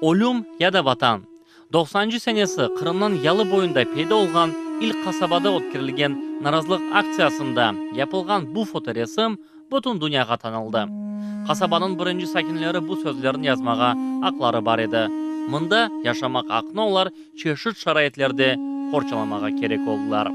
Ölüm ya da Vatan. Doqsancı senesi Qırımnıñ yalı boyunda peyda olğan ilk qasabada ötkerilgen narazılıq aktsiyasında yapılğan bu fotoresim bütün dünyağa tanıldı. Qasabanıñ birinci sakinleri bu sözlerni yazmağa aqları bar edi. Mında yaşamaq aqnı olar çeşit şaraitlerde qorçalamağa kerek oldılar.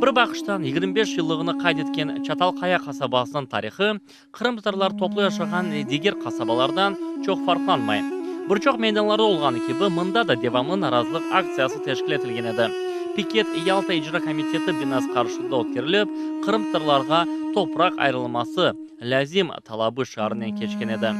Bir baqıştan 25 yıllığını qayd etken Çatal-Qaya qasabasınıñ tarihı Qırımtatarlar toplu yaşağan diger qasabalardan çoq farqlanmay. Bir çoq meydanlarda olğanı kibi, mında da devamlı narazılıq aktsiyası teşkil etilgen edi. Piket Yalta icra komiteti binası qarşısında ötkerilip, qırımtatarlarğa topraq ayırılması lâzim talabı şiarınen keçken edi.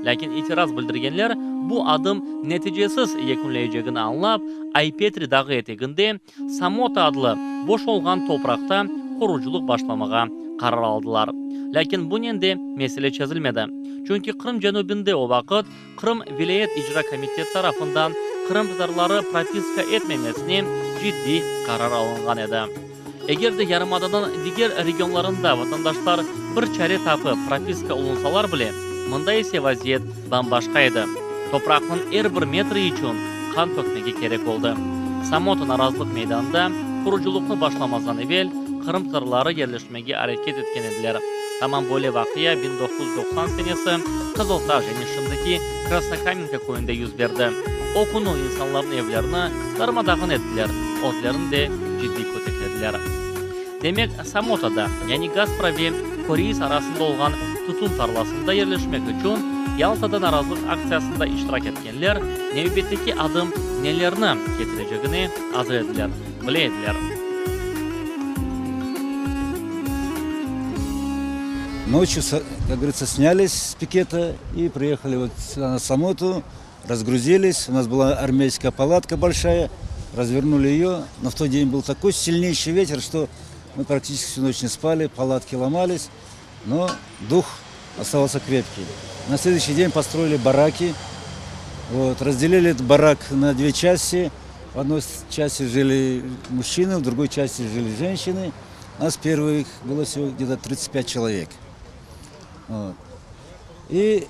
Lâkin itiraz bildirgenler bu adım neticesiz yekünleycegini añlap, Ay-Petri dağı eteginde Samota adlı boş olğan topraqta qurucılıq başlamağa qarar aldılar. Lâkin bunen de mesele çezilmedi. Çünki Qırım cenübinde o vaqıt Qırım vilâyet icra komiteti tarafından qırımtatarları propiska etmemesine ciddiy qarar alınğan edi. Eger de yarımadanıñ diger regionlarında vatandaşlar bir çare tapıp propiska olunsalar bile, mında ise vaziyet bam-başqa edi. Topraqnıñ er bir metri içün qan tökmege kerek oldı. Samota narazılıq meydanında qurucılıqnı başlamazdan evel qırımtatarları yerleşmege areket etken ediler. Tamam böyle vaqia 1990 senesi Qızıltaş, yani şimdiki Krasnokamenka köyünde yüz berdi. O künü insanlarnıñ evlerini darma-dağın ettiler, özlerini de ciddiy köteklediler. Demek, Samotada, yani Gaspra ve Koreiz arasında olğan tütün tarlasında yerleşmek içün Yaltada narazılıq aktsiyasında iştirak etkenler nevbetteki adım nelerni ketirecegine azır ediler, bile ediler. Noçyu, kak govoritsâ, snâlis s piketa i priehali vot süda na Samotu, razgruzilis, u nas byla armeyskaya palatka bolşaya, razvernuli eyo, no v tot den byl takoy silneyşiy veter, çto mı praktiçeski vsю noç ne spali, palatki lomalis, no duh ostavalsâ krepkiy. Na sleduyuşiy den postroili baraki, vot, razdelili etot barak na dve çasti, v odnoy çasti jili mujçinı, v drugoy çasti jili jenşçinı, nas pervıh bylo vsego gde-to 35 çelovek. Vot. И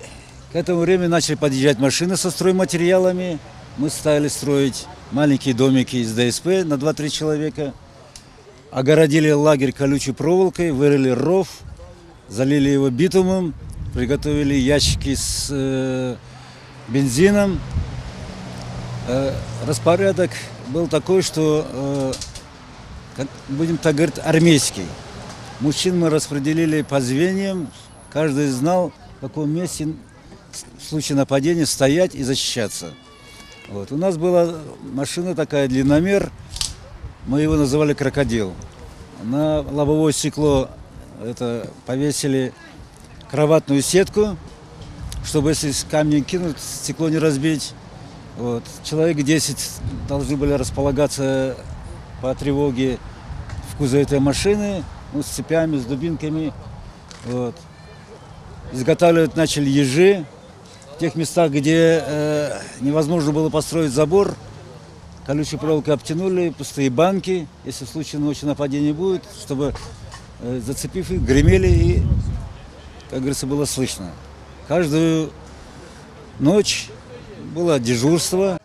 к этому времени начали подъезжать машины со стройматериалами. Мы стали строить маленькие домики из ДСП на 2-3 человека. Огородили лагерь колючей проволокой, вырыли ров, залили его битумом, приготовили ящики с э, бензином. Э, распорядок был такой, что, э, будем так говорить, армейский. Мужчин мы распределили по звеньям, каждый знал, в каком месте в случае нападения стоять и защищаться. Вот. У нас была машина такая, длинномер, мы его называли «Крокодил». На лобовое стекло это повесили кроватную сетку, чтобы если камнем кинуть, стекло не разбить. Вот. Человек 10 должны были располагаться по тревоге в кузове этой машины, ну, с цепями, с дубинками. Вот. Изготавливать начали ежи. В тех местах, где э, невозможно было построить забор, колючей проволокой обтянули пустые банки, если в случае ночи нападения будет, чтобы, э, зацепив их, гремели и, как говорится, было слышно. Каждую ночь было дежурство.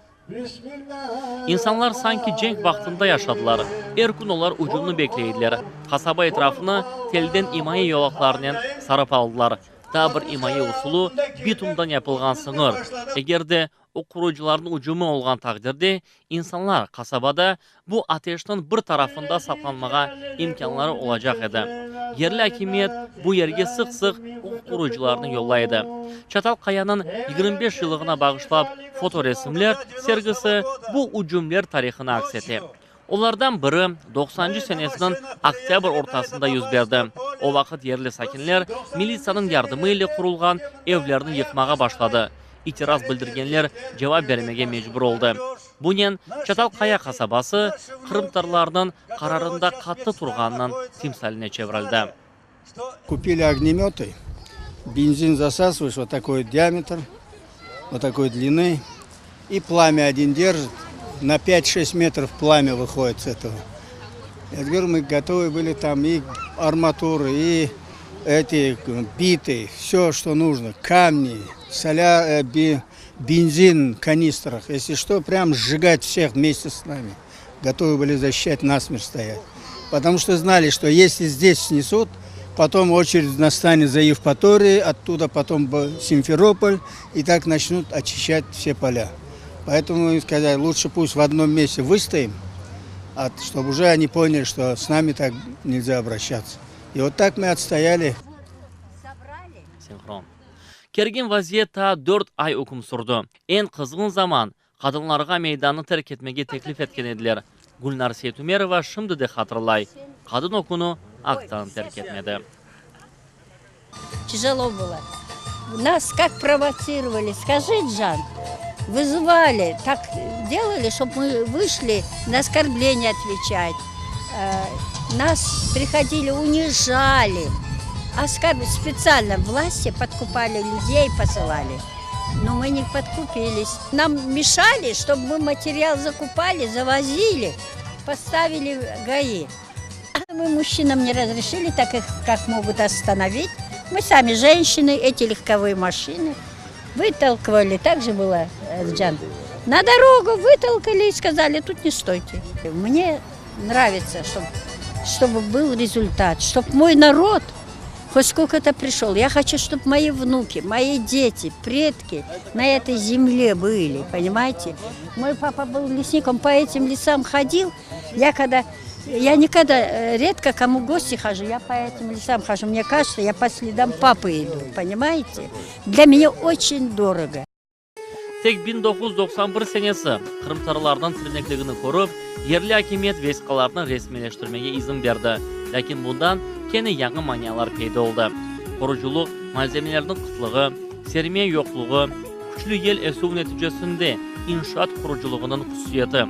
İnsanlar sanki cenk vaqtında yaşadılar. Er kün olar ücümni bekley ediler. Qasaba etrafını telden imaye yolaqlarınen sarıp aldılar. Daa bir imaye usulı, bitumdan yapılğan sıñır. Eger de uquqoruyıcılarnıñ ücümi olğan taqdirde, insanlar qasabada bu ateşniñ bir tarafında saqlanmağa imkânları olacaq edi. Yerli akimiyet bu yerge sıq-sıq uquqqoruyıcılarnı yollay edi. Çatal Qayanıñ 25 yıllığına bağışlap fotoresimler sergisi bu ücümler tarihını aks ete. Olardan biri doqsancı senesiniñ oktâbr ortasında yüz berdi. O vaqıt yerli sakinler militsiyanıñ yardımı ile qurulğan evlerni yıqmağa başladı. İtiraz bildirgenler cevap bermege mecbur oldı. Bunen Çatal Qaya qasabası qırımtatarlarnıñ qararında qattı turğanınıñ timsaline çevirildi. Kupili ognemötı, benzin zasasıvaş, vot takoy diametr, vot takoy dliny, i plamya odin derjit, na pyat-şest metrov plamya vıhodit s etogo. Ya govoryu, mı gotovı byli tam i armaturı, i eti bitı, vsö, çto nujno, kamni, solâ. Бензин в канистрах, если что, прям сжигать всех вместе с нами. Готовы были защищать, насмерть стоять. Потому что знали, что если здесь снесут, потом очередь настанет за Евпаторией, оттуда потом Симферополь, и так начнут очищать все поля. Поэтому мы сказали, лучше пусть в одном месте выстоим, чтобы уже они поняли, что с нами так нельзя обращаться. И вот так мы отстояли. Sinhron. Kergin vaziyet taa dört ay üküm sürdi. Eñ qızğın zaman qadınlarğa meydannı terk etmege teklif etken ediler. Gülnar Seytumerova şimdi de hatırlay, qadın o künü aktsiyanı terk etmedi. Тяжело было. Нас как провоцировали, скажи, Джан, вызывали, так делали, чтобы мы вышли на оскорбления отвечать. Нас приходили, унижали, оскорбили. Специально власти подкупали людей, посылали. Но мы не подкупились. Нам мешали, чтобы мы материал закупали, завозили, поставили ГАИ. Мы мужчинам не разрешили, так их как могут остановить. Мы сами женщины, эти легковые машины вытолкывали. Так же было, Джан. На дорогу вытолкали и сказали, тут не стойте. Мне нравится, чтобы был результат, чтобы мой народ хоть сколько-то пришел. Я хочу, чтобы мои внуки, мои дети, предки на этой земле были, понимаете? Мой папа был лесником, по этим лесам ходил. Я когда... Я никогда, редко кому в гости хожу, я по этим лесам хожу. Мне кажется, я по следам папы иду, понимаете? Для меня очень дорого. Tek 1991 senesi qırımtatarlarnıñ tirnekligini körip, yerli akimiyet vesiqalarnı resmiyleştirmege izin berdi. Lâkin bundan kene yañı manialar peyda oldı. Qurucılıq malzemeleriniñ qıtlığı, sermiya yoqluğı, küçlü yel esüvi neticesinde inşaat qurucılığınıñ hususiyeti.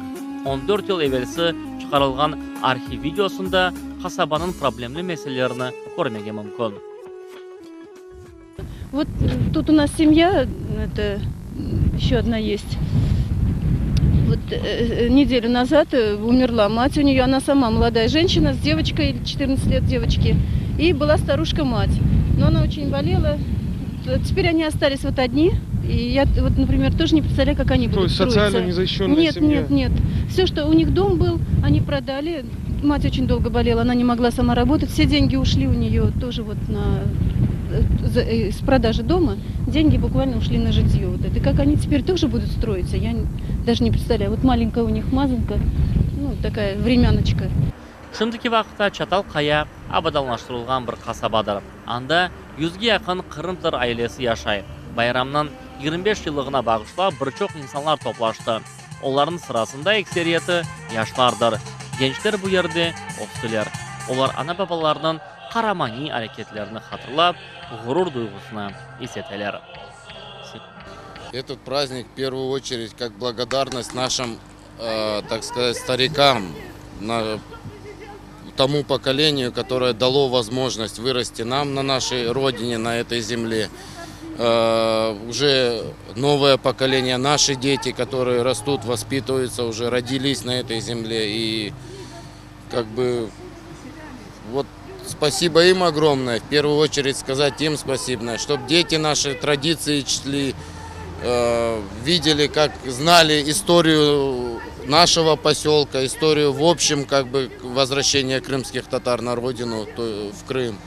14 yıl evelsi çıqarılğan arhiv videosında qasabanıñ problemli meselelerini körmege mümkün. Вот тут у нас семья, это еще одна есть. Вот неделю назад умерла мать у нее, она сама молодая женщина с девочкой, 14 лет девочке, и была старушка-мать. Но она очень болела. Теперь они остались вот одни. И я вот, например, тоже не представляю, как они То будут есть социально строиться. незащищенная Нет, семья? нет, нет. Все, что у них дом был, они продали. Мать очень долго болела, она не могла сама работать. Все деньги ушли у нее тоже вот на с продажи дома. Деньги буквально ушли на житье. Вот это. И как они теперь тоже будут строиться, я даже не представляю. Вот маленькая у них мазанка, ну, такая времяночка. Şimdiki vaqıtta Çatal Qaya abadanlaştırılğan bir qasabadır. Anda 100ge yaqın qırımtatar ailesi yaşay. Bayramnıñ 25 yıllığına bağışlap bir çoq insanlar toplaştı. Olarnıñ sırasında ekseriyeti yaşlardır. Gençler bu yerde östüler. Olar ana-babalarınıñ qaramaniy areketlerini hatırlap, ğurur duyğusını is eteler. Этот праздник в первую очередь как благодарность нашим, так сказать, старикам, тому поколению, которое дало возможность вырасти нам на нашей родине, на этой земле. Уже новое поколение, наши дети, которые растут, воспитываются, уже родились на этой земле. И как бы вот спасибо им огромное. В первую очередь сказать им спасибо, чтобы дети наши традиции чтили, видели, как знали историю нашего поселка, историю в общем, как бы возвращения крымских татар на родину, то, в Крым.